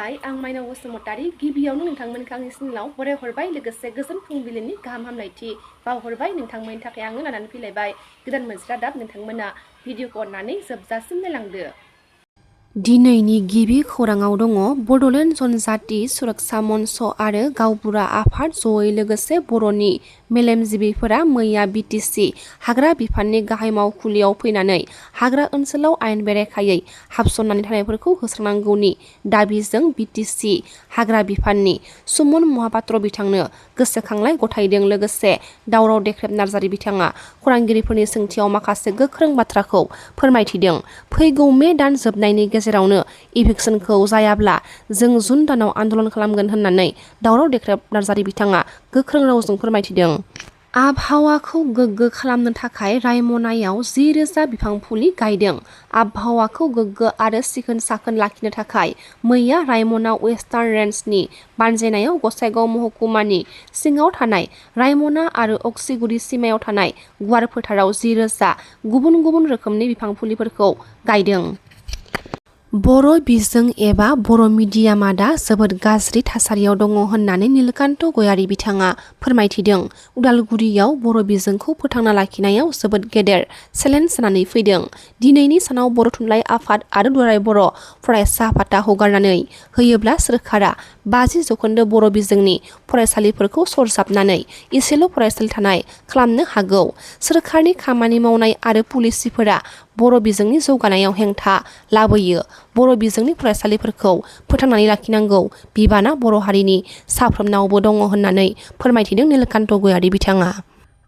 खुलुमबाय आं माइनाव बसुमतारी गिबियावनो नोंथांमोनखौ आंनि चेनेलाव बराय हरबाय लोगोसे गोजोन फुंबिलिनि गाहाम हामलायथि बावहरबाय नोंथांमोननि थाखाय आङो लानानै फैलायबाय गोदान मोनसे रादाब नोंथांमोना भिडिअखौ अननानै जोबजासिम नायलांदो। दिनैनि गिबि खौराङाव दङ बड'लेण्ड जनजाति सुरक्षा मन्च आरो गावबुरा आफाद जयै लोगोसे बर'नि मेलेमजिबिफोरा मैया बिटिसि हाग्रा बिफाननि गाहाय मावखुलियाव फैनानै हाग्रा ओनसोलाव आयेन बेरेखायै हाबसननानै थानायफोरखौ होस्रांनांगौनि दाबिजों बिटिसि हाग्रा बिफाननि सुमन महापात्र बिथांनो गोसोखांलाय गथायदों। लोगोसे दावराव देख्रेब नार्जारि बिथाङा खौरांगिरिफोरनि सोंथियाव माखासे गोख्रों बाथ्राखौ फोरमायथिदों। फैगौ मे दान जोबनायनि गेजेरावनो इभिक्सनखौ जायाब्ला जों जुन दानाव आन्दलन खालामगोन होननानै दावराव देख्रेब नार्जारि बिथाङा गोख्रों रावजों फोरमायथिदों। आबहावाखौ गोग्गो खालामनो थाखाय रायमनायाव 10,000 बिफां फुलि गायदों। आबहावाखौ गोग्गो आरो सिखोन साखोन लाखिनो थाखाय मैया रायमना वेस्टार्न रेन्जनि बानजायनायाव गसाइगाव महकुमानि सिङाव थानाय रायमना आरो अक्सिगुरि सिमायाव थानाय गुवार फोथाराव 10,000 गुबुन गुबुन रोखोमनि बिफां फुलिफोरखौ गायदों। बर' बिजों एबा बर' मिडियामा दा जोबोद गाज्रि थासारियाव दङ होननानै नीलकान्त गयारी बिथाङा फोरमायथिदों। उदालगुरियाव बर' बिजोंखौ फोथांना लाखिनायाव जोबोद गेदेर चेलेन्ज जानानै फैदों। दिनैनि सानाव बर' थुनलाइ आफाद आरो दुलाराय बर' फरायसा आफादा हगारनानै होयोब्ला सोरखारा 50% बर' बिजोंनि फरायसालिफोरखौ सरजाबनानै एसेल' फरायसालि थानाय खालामनो हागौ। सोरखारनि खामानि मावनाय आरो पलिसिफोरा बर' बिजोंनि जौगानायाव हेंथा लाबोयो। बर' बिजोंनि फरायसालिफोरखौ फोथांनानै लाखिनांगौ बिबाना बर' हारिनि साफ्रोमनावबो दङ होननानै फोरमायथिदों नीलकान्त गयारी बिथाङा।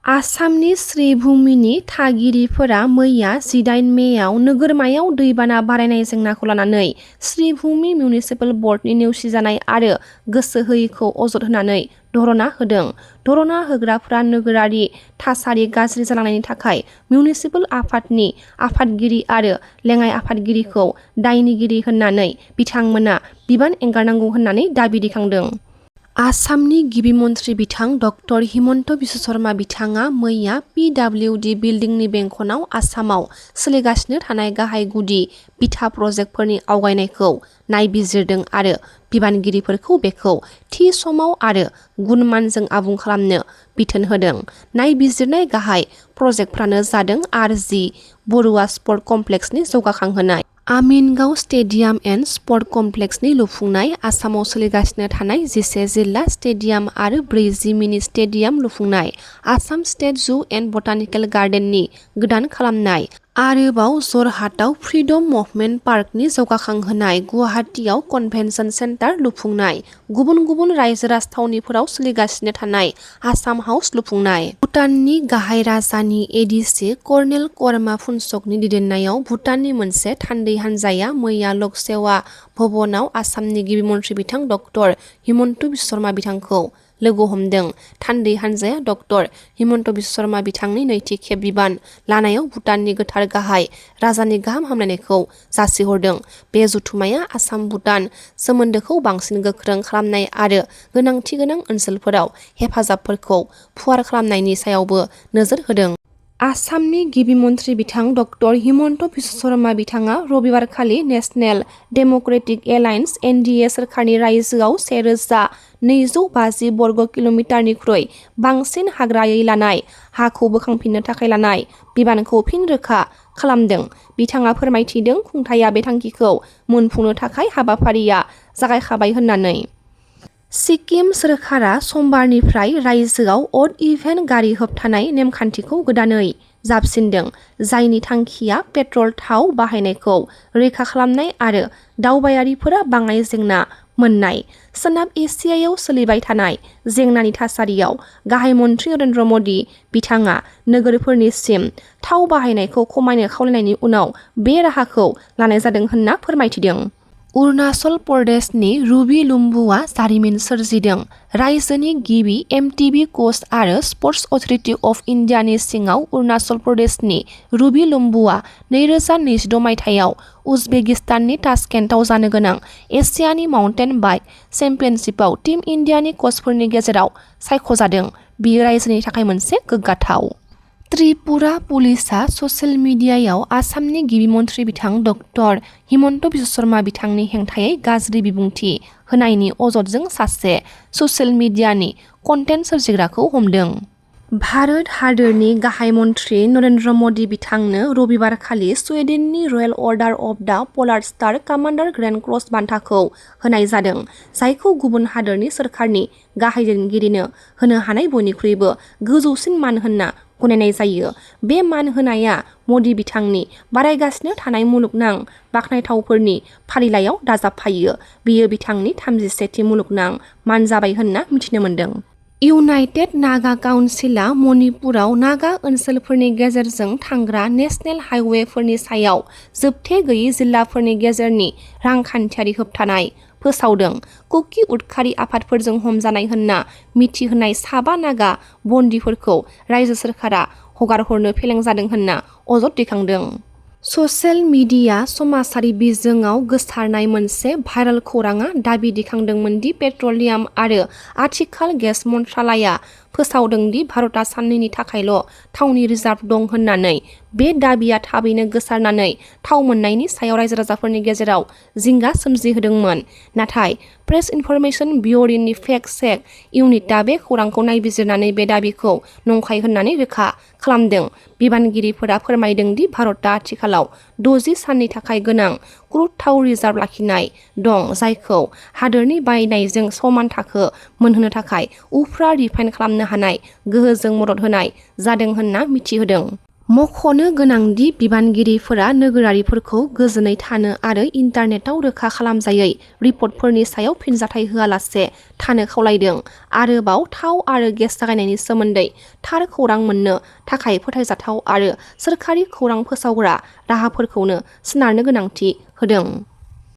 आसामनि श्रीभूमिनि थागिरिफोरा मैया 18 मेआव नोगोरमायाव दैबाना बारायनाय जेंनाखौ लानानै श्रीभूमि मिउनिसिपेल बर्डनि नेवसिजानाय आरो गोसो होयैखौ अजद होनानै धरना होदों। धरना होग्राफोरा नोगोरारि थासारि गाज्रि जालांनायनि थाखाय मिउनिसिपेल आफादनि आफादगिरि आरो लेङाइ आफादगिरिखौ दायनिगिरि होननानै बिथांमोना बिबान एंगारनांगौ होननानै दाबि दैखांदों। आसामनि गिबि मन्थ्रि बिथां डक्टर हिमन्त बिश्व शर्मा बिथाङा मैया PWD बिल्डिंनि बेंखनाव आसामाव सोलिगासिनो थानाय गाहाय गुदि बिथा प्रजेक्टफोरनि आवगायनायखौ नायबिजिरदों आरो बिबानगिरिफोरखौ बेखौ थि समाव आरो गुनमानजों आबुं खालामनो बिथोन होदों। नायबिजिरनाय गाहाय प्रजेक्टफ्रानो जादों RG बरुवा स्पर्ट कमप्लेक्सनि जौगाखांहोनाय, आमिनगाव स्टेडियाम एन्ड स्पर्ट कमप्लेक्सनि लुफुंनाय, आसामाव सोलिगासिनो थानाय 11 जिल्ला स्टेडियाम आरो 40 मिनि स्टेडियाम लुफुंनाय, Assam state zoo and botanical गार्डेननि गोदान खालामनाय, आरोबाव जरहाटआव फ्रिडम मुभमेन्ट पार्कनि जौगाखांहोनाय, गुवाहाटीआव कन्भेन्सन सेन्टार लुफुंनाय, गुबुन गुबुन रायजो राजथावनिफोराव सोलिगासिनो थानाय आसाम हाउस लुफुंनाय। भुटाननि गाहाय राजानि एडिसि कर्नेल कर्मा फुनसकनि दैदेननायाव भुटाननि मोनसे थान्दै हान्जाया मैया लक सेवा भवनाव आसामनि गिबि मन्थ्रि बिथां डक्टर हिमन्त बिश्व शर्मा बिथांखौ लोगो हमदों। थान्दै हान्जाया डक्टर हिमन्त बिश्व शर्मा बिथांनि नैथि खेब बिबान लानायाव भुटाननि गोथार गाहाय राजानि गाहाम हामलायनायखौ जासिहरदों। बे जथुमाया आसाम भुटान सोमोन्दोखौ बांसिन गोख्रों खालामनाय आरो गोनांथि गोनां ओनसोलफोराव हेफाजाबफोरखौ फुवार खालामनायनि सायावबो नोजोर होदों। आसामनि गिबि मन्थ्रि बिथां डक्टर हिमन्त बिश्व शर्मा बिथाङा रबिबारखालि नेशनेल डेम'क्रेटिक एलायन्स NDA सोरखारनि रायजोआव 1,250 बर्ग किल'मिटारनिख्रुइ बांसिन हाग्रायै लानाय हाखौ बोखांफिननो थाखाय लानाय बिबानखौ फिन रोखा खालामदों। बिथाङा फोरमायथिदों खुंथाया बे थांखिखौ मोनफुंनो थाखाय हाबाफारिया जागायखाबाय होननानै। सिक्किम सोरखारा समबारनिफ्राय रायजोआव अड इभेन गारि होबथानाय नेमखान्थिखौ गोदानै जाबसिनदों, जायनि थांखिया पेट्रल थाव बाहायनायखौ रैखा खालामनाय आरो दावबायारिफोरा बाङाइ जेंना मोननाय। सोनाब एसियायाव सोलिबाय थानाय जेंनानि थासारियाव गाहाय मन्थ्रि नरेन्द्र मदि बिथाङा नोगोरफोरनिसिम थाव बाहायनायखौ खमायनो खावलायनायनि उनाव बे राहाखौ लानाय जादों होनना फोरमायथिदों। अरुणाचल प्रदेशनि रुबि लुम्बुआ जारिमिन सोरजिदों। रायजोनि गिबि MTB कच आरो स्पर्ट्स अथरिटि अफ इन्डियानि सिङाव अरुणाचल प्रदेशनि रुबि लुम्बुआ 2022 मायथाइयाव उजबेकिस्ताननि ताशकेन्टआव जानो गोनां एसियानि माउन्टेन बाइक चेम्पियनशिपआव टीम इन्डियानि कचफोरनि गेजेराव सायख'जादों। बेयो रायजोनि थाखाय मोनसे गोग्गाथाव त्रिपुरा पुलिसा ससियेल मिडियायाव आसामनि गिबि मन्थ्रि बिथां डक्टर हिमन्त बिश्व शर्मा बिथांनि हेंथायै गाज्रि बिबुंथि होनायनि अजदजों सासे ससियेल मिडियानि कन्टेन्ट सोरजिग्राखौ हमदों। भारत हादोरनि गाहाय मन्थ्रि नरेन्द्र मदि बिथांनो रबिबारखालि सुइडेननि रयेल Order of the Polar Star Commander Grand Cross बान्थाखौ होनाय जादों, जायखौ गुबुन हादोरनि सोरखारनि गाहाय दैदेनगिरिनो होनो हानाय बयनिख्रुइबो गोजौसिन मान होनना गनायनाय जायो। बे मान होनाया मदि बिथांनि बारायगासिनो थानाय मुलुगनां बाख्नायथावफोरनि फारिलाइयाव दाजाबफायो। बेयो बिथांनि 31थि मुलुगनां मान जाबाय होनना मिथिनो मोन्दों। इउनाइटेड नागा काउन्सिलआ मणिपुराव नागा ओनसोलफोरनि गेजेरजों थांग्रा नेशनेल हाइवेफोरनि सायाव जोबथे गैयै जिल्लाफोरनि गेजेरनि रांखान्थियारि होबथानाय फोसावदों। कुकी उदखारि आफादफोरजों हमजानाय होनना मिथिहोनाय 7 नागा बन्दिफोरखौ रायजो सोरखारा हगारहरनो फेलें जादों होनना अजद दैखांदों। ससियेल मिडिया समाजारि बिजोङाव गोसारनाय मोनसे भाइरेल खौराङा दाबि दैखांदोंमोन दि पेट्रलियाम आरो आथिखाल गेस मन्त्रालया फोसावदों दि भारतआ साननैनि थाखायल' थावनि रिजार्भ दं होननानै। बे दाबिया थाबैनो गोसारनानै थाव मोननायनि सायाव रायजो राजाफोरनि गेजेराव जिंगा सोमजिहोदोंमोन। नाथाय प्रेस इनफरमेशन ब्युरोनि फेक्ट चेक इउनिटआ बे खौरांखौ नायबिजिरनानै बे दाबिखौ नंखाय होननानै रोखा खालामदों। बिबानगिरिफोरा फोरमायदों दि भारतआ आथिखालाव 60 साननि थाखाय गोनां क्रुड थाव रिजार्भ लाखिनाय दं, जायखौ हादोरनि बायनायजों समान थाखो मोनहोनो थाखाय उफ्रा रिफाइन खालामनो हानाय गोहोजों मदद होनाय जादों होनना मिथिहोदों। मख'नो गोनांदि बिबानगिरिफोरा नोगोरारिफोरखौ गोजोनै थानो आरो इन्टारनेटआव रोखा खालामजायै रिपर्टफोरनि सायाव फिनजाथाय होआलासे थानो खावलायदों। आरोबाव थाव आरो गेस जागायनायनि सोमोन्दै थार खौरां मोननो थाखाय फोथायजाथाव आरो सोरखारि खौरां फोसावग्रा राहाफोरखौनो सोनारनो गोनांथि होदों।